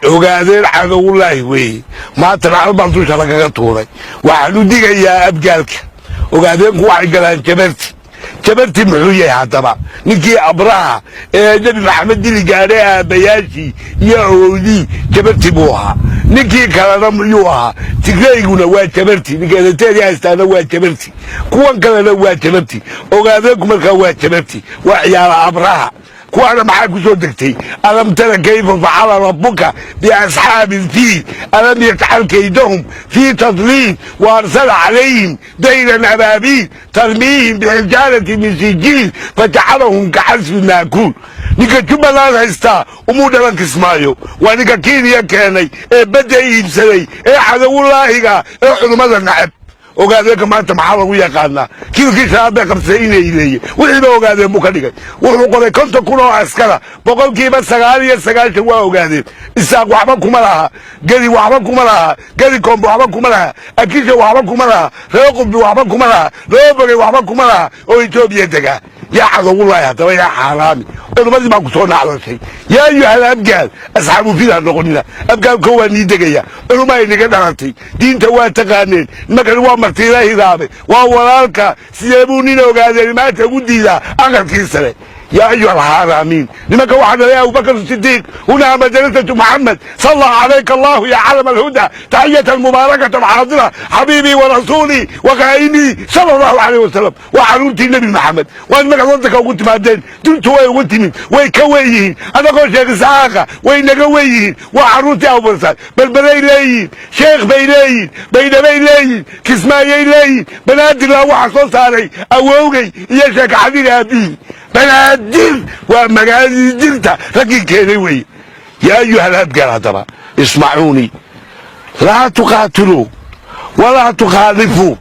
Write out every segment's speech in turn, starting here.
Ogaadeen cadowlaahi weeye. Maanta nacal baan dusha lagaga tuuray. Waxaan u digayaa Abgaalka. Ogaadeenku waxay galaan Jabarti. Jabarti muxuu yahay haddaba? Ninkii Abraha ee Nebi Maxamed dili gaadhay, aabbayaashii iyo awowdii Jabarti buu ahaa. Ninkii kalena muyuu ahaa? Tigreyguna waa Jabarti, ninka Eritrea haystaana waa Jabarti, kuwan kalena waa Jabarti. Ogaadeenku markaa waa Jabarti, waa ciyaala Abraha. Kuwaana maxaa ku soo degtay? ألم تر كيف فعل ربك بأصحاب الفيل ألم يجعل كيدهم في تضليل وأرسل عليهم طيرا أبابيل ترميهم بحجارة من سجيل فجعلهم كعصف مأكول. Ninka Jubbaland haystaa umuu dhalan Kismaayo. Waa ninka Kenya keenay ee badda iibsaday ee cadowulaahiga ee culummada nacab. Ogaadeenka maanta maxaa lagu yaqaanaa? Kiilkii shanaad bay qabsay inay leeyiin. Wixiiba Ogaadeen buu ka dhigay. Wuxuu qoray 50,000 oo askara. 99% waa Ogaadeen. Isaaq waxba kuma laha, Gedi waxba kuma laha, Gedi Koombe waxba kuma laha, Akisha waxba kuma laha, Reer Qubbi waxba kuma laha, Loobogey waxba kuma laha oo Etoobiya degaa. Yaa cadowulahi haddaba? Yaa xaaraami, culimmadii baa ku soo nacdashay. يا أيها الأبgaal, asxaabu fil ha noqonina. Abgaalko waa nii degaya. Culumaa inaga dhalatay, diinta waa taqaaneen. Nimankani waa martiila hidaabe, waa walaalka. Sidee buu nin Ogaadeen maanta ugu diidaa aqalkii sare? يا أيها الحرامين, nimanka waxaa dhalay Abubakr Sidiiq. هنا مدرسة محمد. صلى عليك الله يا علم الهدى تحية مباركة حاضرة، حبيبي ورسولي وقائمي صلى الله عليه وسلم. Waa caruurtii Nebi Maxamed. Waa nimanka wadanka ugu timaadeen. Duntu way ugu timid, way ka wen yihiin. Annagoo Sheekh Isxaaqa way naga wen yihiin. Waa caruurtii Abubarsaad. Berberay leeyihiin, Sheekh bay leeyihiin, Baydhabay leeyihiin, Kismaayay leeyihiin. Banaadirlaa waxaa soo saaray awowgay iyo Sheekh Xadiir aabihii. Banaadir waa magaaladii Dirta raggii keenay weeye. يا أيها الأبgaal haddaba اسمعوني، لا تقاتلوا ولا تخالفوا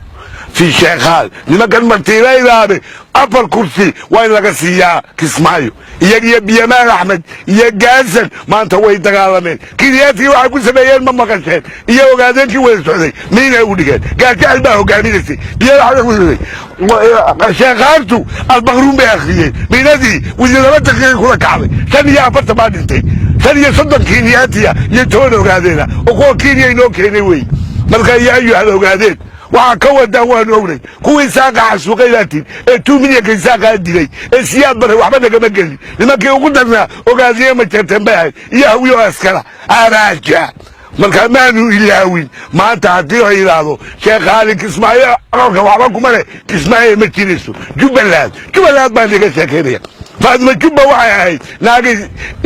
في Sheekhaal. Nimankan martiilaydaabe afar kursi waa in laga siiyaa Kismaayo. Iyaga iyo Biyamaan Axmed iyo Gaasan maanta way dagaalameen. Kiniyaadkii waxay ku sameeyeen ma maqasheen? Iyo Ogaadeenkii wada socday miynay u dhigeen. Gaajacel baa hogaaminaysay. Biyamaan Sheekhaartu Albaqruun bay akhriyeen. Miinadii widi 2 daqiiqay kula kacday. 45 baa dhintay, 35 Kiniyaatiya iyo 10 Ogaadeena oo kuwa Kenya inoo keenay wey. Marka يا أيها Ogaadeen, waxaa ka wadaan waanu ognay. Kuwii Saaqa xasuuqay baatiin ee 2 milyanka Isaaqaa dilay ee Siyaad Bare waxba nagama gelin. Nimankii ugu darnaa Ogaadiye ma jeerteen bay ahayd iyo Hawiyo askara Araaja. Markaa maanu ilaawin. Maanta haddii la yidhaahdo Sheekhaali Kismaayo aqalka waxba kuma leh, Kismaayo ma jirayso. Jubbaland, Jubbaland baan iga sheekaynaya. Faadima Jubba waxay ahayd naagay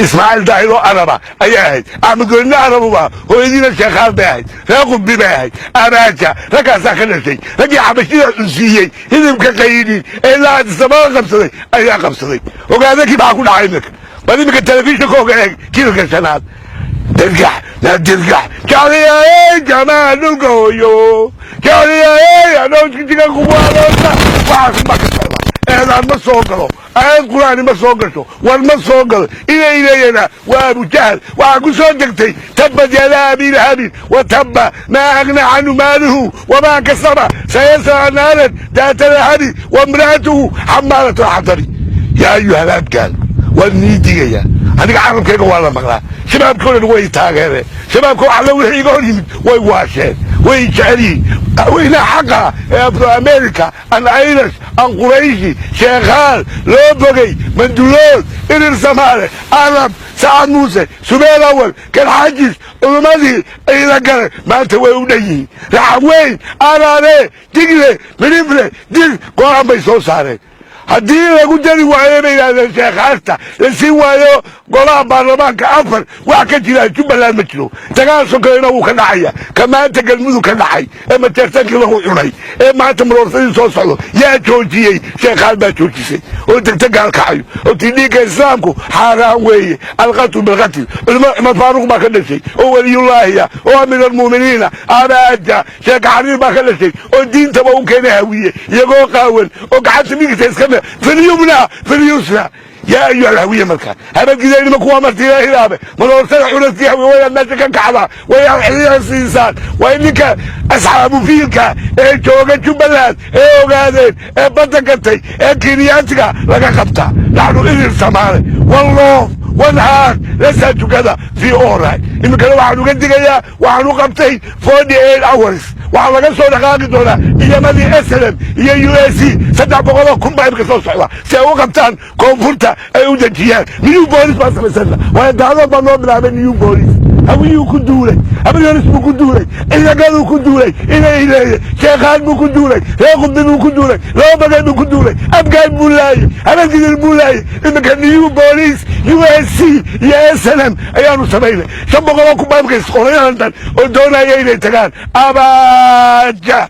Ismaaciil Daahir oo Araba ayay ahayd. Axmed Goynina Arabuba, hooyadiina Sheekhaal bay ahayd, Reer Qubbi bay ahayd. Araaja raggaasaa ka dhashay. Raggii Xabashida cunsiiyey hilibka qayidhin ee ilaa Adisababa qabsaday ayaa qabsaday. Ogaadakii maxaa ku dhacay iminka? Bal iminka telefishinka oga eeg Kililka Shanaad. Dirgax na dirgax jecliyay jamaa dhulka hooyo jecliyay anoo kuwaaloota. Waxaas baa ka socda. Eedaan ma soo galo, aayad Qur'aani ma soo gasho, war ma soo galo. Inay leeyana waa Abujahal. Waxaa ku soo degtay تبت يدا أبي لهب وتب ما أغنى عنه ماله وما كسب سيصلى نارا ذات لهب وامرأته حمالة الحطب. يا أيها الأبgaal, waan nii digaya. Aniga carabkayga waa la maqlaa. Shabaabkoo dhan way taageereen. Shabaabka waxalla wixii iga hor yimid way waasheen, way jecel yihiin. Madaxweynaha xaqa ee Afro America an Irish an Qurayshi, Sheekhaal, Loo Bogay, Mandulood, Irir Samaale, Arab, Sacad Muuse, Subeer Awal, Garxajis, culimmadii ciida gale maanta way u dhan yihiin. Raxaweyn, Araare, Digle, Mirifle, Dir go-aan bay soo saareen. Haddii lagu dari waayo, bay yidhahdeen, Sheekhaasta la siin waayo golaha baarlamaanka afar, wax ka jira Jubbaland ma jiro. Dagaal sokeeyna wuu ka dhacaya, ka maanta Galmudug ka dhacay ee majeertankii lagu cunay ee maanta maroorsadii soo socdo. Yaa joojiyey? Sheekhaal baa joojisay oo degta gaalkacayo oo tii dhiigga Islaamku xaaraan weeye. القتل بالقتل. Culimo Cumar Faaruq baa ka dhashay oo weliyullaahiya oo amiir almu'miniina. Abaaja Sheekh Xariir baa ka dhashay oo diintaba u keenay Hawiye iyagoo qaawan oo gacanta midigta iska في اليمنى في اليسرى. يا أيها الهوية, marka habadgida nimanku waa martiila hilaabe. Maloorsada culadkii Hawiye wayaad meesha ka kacdaa, wayaad xiliya siisaan. Waa in ninka asxaabu fiilka ee jooga Jubbaland ee Ogaadeen ee badda gatay ee Kenyaatiga laga qabtaa. نحن Irir Samaale, one love. One heart, let's are together fi all right. Iminkana waxaan uga digayaa, waxaan u qabtay 48 hours. Waxaa laga soo dhaqaaqi doonaa ciidamadii SLM iyo USC, 300,000 baa imika soo socda si ay u qabtaan koonfurta, ay u dejiyaan. New police baan samaysana, waayo dacdood baa noo bilaabay. New police Hawiyuu ku duulay, Habaryonis buu ku duulay, Ciidagaduu ku duulay, inay leeye Sheekhaan buu ku duulay, Reer Qudbi buu ku duulay, Laba Bagay buu ku duulay, Abgaan buu laayey, Habargidir buu laayey. Iminka new police USC iyo SLM ayaanu samaynay. 500,000 baa imika isqorayaantan oo doonaya inay tagaan Abaaja.